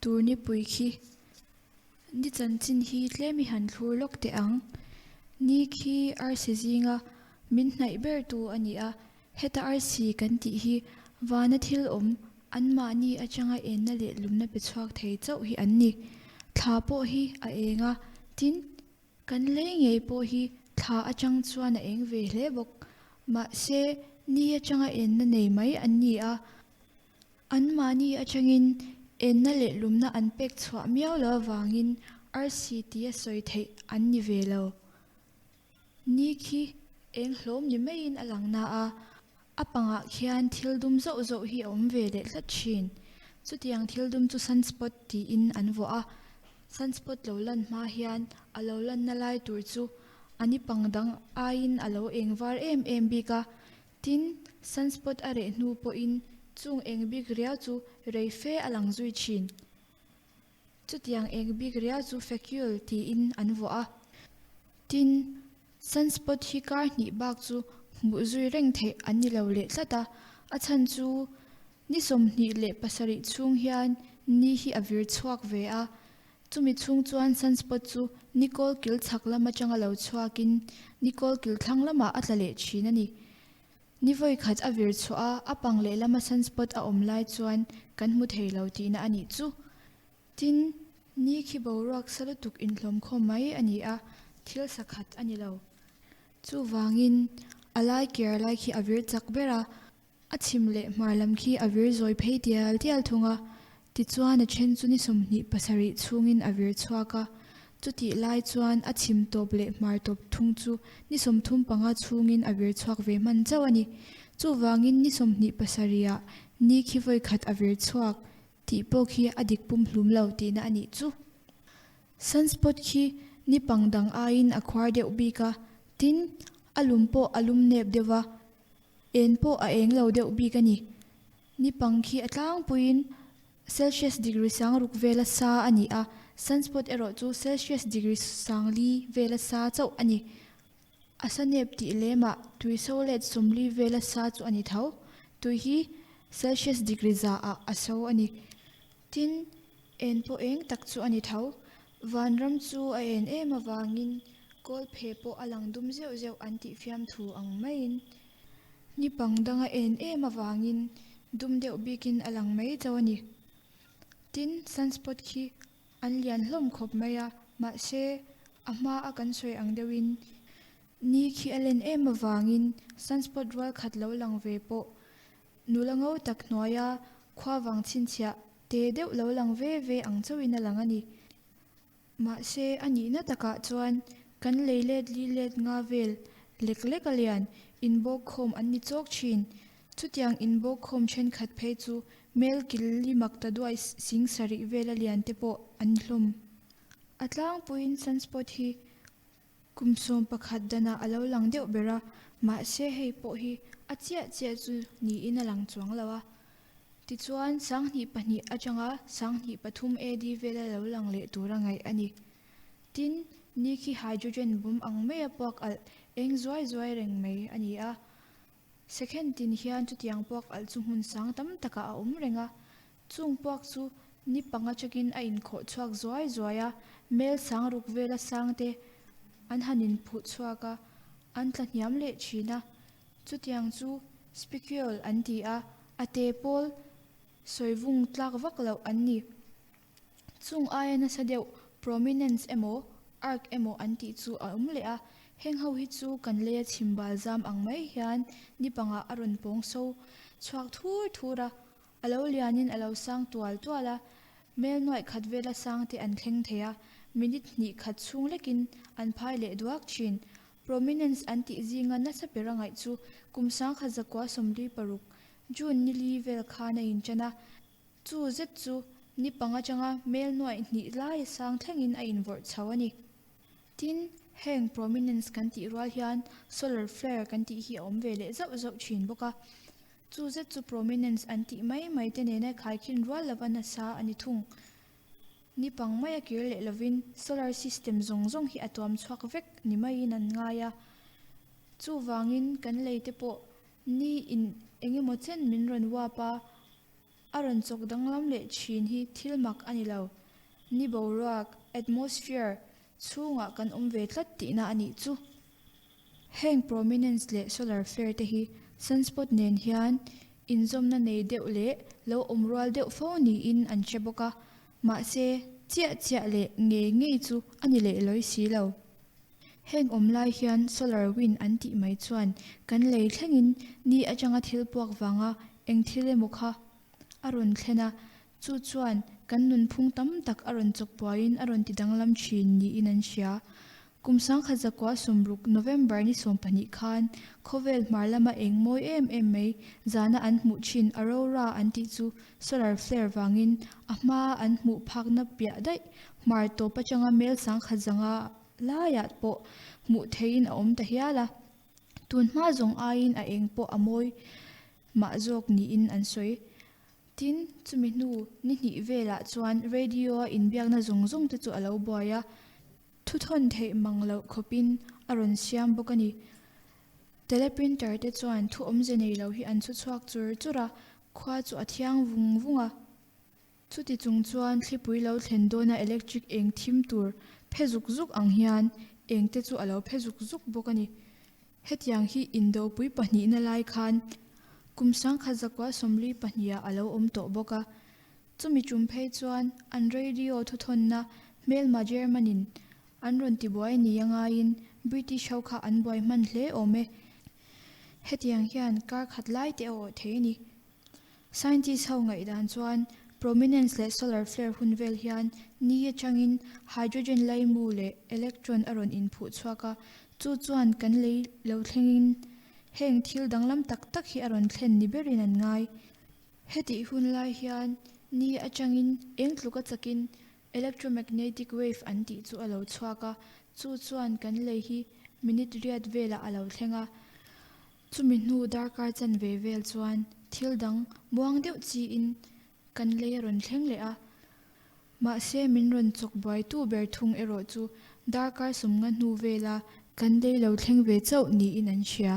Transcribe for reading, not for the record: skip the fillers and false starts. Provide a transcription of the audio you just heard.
Tur nipui khi ni chanchin hi tlem i han thlur lawk teh ang. Ni khi arsi zinga min hnaih ber tu a ni a, heta arsi kan tih hi vana thil awm anmahni atanga enna leh lumna pe chhuak thei chauh hi an ni. Thla pawh hi a eng a, tin, kan lei ngei pawh hi thla atang chuan a eng ve hle bawk. Mahse, ni atanga enna nei mai an ni a. Anmahni atangin enna leh lumna an pek chhuah miau lo avangin arsi tia sawi theih an ni ve lo. Ni khi eng hlawm ni maiin a lang na a, a pangah khian thil dum zauh zauh hi a awm ve leh tlat thin. Chutiang thil dum chu sunspot tiin an vuah a, sunspot lo lan hma hian a lo lanna lai tur chu a ni pang dang aiin a lo eng var em em bik a, Tin, sunspot a reh hnu pawhin chung eng bik riau chu rei fe a lang zui thin. Chutiang eng bik riau chu facule tiin an vuah a. Tin, sunspot hi kar hnih bak chu hmuh zui reng theih an ni lo leh tlat a, a chhan chu ni 27 chhung hian ni hi a vir chhuak ve a, chumi chhung chuan sunspot chu ni kawl kil chhak lam atanga lo chhuakin ni kawl kil thlang lamah a tla leh thin a ni. Ni vawi khat a vir chhuah a, a pang lehlama sunspot a awm lai chuan kan hmu thei lo tihna a nih chu. Tin, ni khi boruak sa lutuk inhlawm khawm mai a ni a, thil sakhat a ni lo. Chuvangin, a lai kiar lai khi a vir chak ber a, A chhim leh hmar lam khi a vir zawi phei tial tial thung a, tichuan a then chu ni 27 chhungin a vir chhuak a, chutih lai chuan a chhim tawp leh hmar tawp thung chu ni 35 chhungin a vir chhuak ve hman chauh a ni. Chuvangin ni 27 ah ni khi vawi khat a vir chhuak tih pawh khi a dik pum hlum lo tihna a nih chu. Sunspot khi ni pang dang aiin a khuar deuh bik a, tin, a lum pawh a lum nep deuh va, En pawh a eng lo deuh bik a ni. Ni pang khi a tlangpuiin Celsius degree 6000 vela sa a ni a, sunspot erawh chu Celsius degree 400 vela sa chauh a ni. A sa nep tih lemah tui so let 40 vela sa chu a ni tho. Tui hi Celsius degree 100 ah a so a ni. Tin, en pawh eng tak chu a ni tho. Vanram chu a en em avangin kawl phe pawh a lang dum zeuh zeuh an tih fiamthu ang maiin ni pang dang a en em avangin dum deuh bikin a lang mai chauh a ni. Tin, sunspot khi an lian hlawm khawp mai a, mahse a hma a kan sawi ang deuhin ni khi a len em avangin sunspot rual khat lo lang ve pawh Nula ngo tak hnuaia khua vang chhinchhiah te deuh lo lang ve ve ang chauhin a lang a ni. Mahse, a nihna takah chuan kan lei let li let nga vel lek lek a lian inbawk khawm an ni chawk thin. Chutiang inbawk khawm thenkhat phei chu mel kil li mak ta duai sing sarih vel a lian te pawh an hlawm. A tlangpuiin sunspot hi Kum 11 danah a lo lang deuh ber a, mahse hei pawh hi a chiah chiah chu niin a lang chuang lo a. Tichuan, 2002 atanga 2003 AD vela lo lang leh tura ngaih a ni. Tin, ni khi hydrogen bomb ang maia puak alh eng zuai zuai reng mai a ni a. Second tin hian chutiang puak alh chu hmun sang tam takah a awm reng a, chung puak chu ni panga chakin a inkhawh chhuak zuai zuai a, mel sang ruk vela sang te an han inphuh chhuak a, an tla hniam leh thin a. Chutiang chu spicule an ti a, a te pawl sawi vung tlak vak loh an ni. Chung aia nasa deuh prominence emaw arc emaw an tih chu a awm leh a, heng ho hi chu kan leia chhim bal zam ang mai hian ni pangah a rawn pawng so chhuak thur thur a, a lo lianin a lo sang tual tual a, mel nuaih khat vela sang te an thleng thei a, minute hnih khat chhung lekin an phai leh duak thin. Prominence an tih zinga nasa bera ngaih chu kum 1946 June ni li vel khan a inṭan a, Chu zet chu ni panga atanga mel nuaih hnih lai sang thlengin a invawrh chho a ni. Tin, heng prominence kan tih rual hian solar flare kan tih hi a awm ve leh zauh zauh thin bawk a. Chu zet chu prominence an tih mai mai te nena khaikhin rual lova nasa a ni thung. Ni pang maia kir leh lovin solar system zawng zawng hi a tuam chhuak vek ni maiin an ngai a. Chuvangin kan lei te pawh ni in engemaw chen min rawn uap a. A rawn chawk danglam leh thin hi thil mak a ni lo. Ni boruak, atmosphere, chhungah kan awm ve tlat tihna a nih chu. Heng prominence leh solar flare te hi sunspot nen hian inzawmna nei deuh leh lo awm rual deuh fo niin an hre bawk a, mahse chiah chiah leh ngei ngei chu a ni leh lawi si lo. Heng awm lai hian solar wind an tih mai chuan kan lei thlengin ni atanga thil puak vanga eng thil emaw kha a rawn thlen a, chu chuan kan nunphung tam tak a rawn chawk buaiin a rawn ti danglam thin niin an hria. Kum sangkhat zakua sawmruk November ni 12 khan khawvel hmar lama eng mawi em em mai zana an hmuh thin aurora an tih chu solar flare vangin a hma an hmuh phakna piah daih hmar tawp atanga mel sangkhat zanga laiah pawh hmuh theihin a awm ta hial a. Tun hma zawng aiin a eng pawh a mawi mah zawk niin an sawi. Tin, chumi hnu ni hnih velah chuan radio-a inbiakna zawng zawng te chu a lo buai a, thuthawn theih mang loh khawpin a rawn siam bawk a ni. Teleprinter te chuan thu awmze nei lo hi an chhu chhuak chur chur a, khua chu a thiang vung vung a. Chuti chung chuan thlipui lo thlen dawna electric eng thim tur phe zuk zuk ang hian eng te chu a lo phe zuk zuk bawk a ni. Hetiang hi indopui pahnihna lai khan kum sangkhat zakua sawmli pahniha a lo awm tawh bawk a. Chumi tum phei chuan an radio thuthawnna hmelma German-in an rawn tibuai nia ngaiin British ho kha an buai hman hle awm e. Hetiang hian kar khat lai te a awh thei a ni. Scientist ho ngaihdan chuan prominence leh solar flare hun vel hian ni atangin hydrogen laimu leh electron a rawn inphuh chhuak a, chu chuan kan lei lo thlengin heng thil danglam tak tak hi a rawn thlen ni berin an ngai. Hetih hun lai hian ni atangin eng tluka chakin electromagnetic wave an tih chu a lo chhuak a, chu chuan kan lei hi minute riat velah a lo thleng a. Chumi hnu darkar chanve vel chuan thil dang muang deuh chiin kan lei a rawn thleng leh a. Mahse min rawn chawk buaitu ber thung erawh chu darkar sawmnga hnu vela kan lei lo thleng ve chauh niin an hria.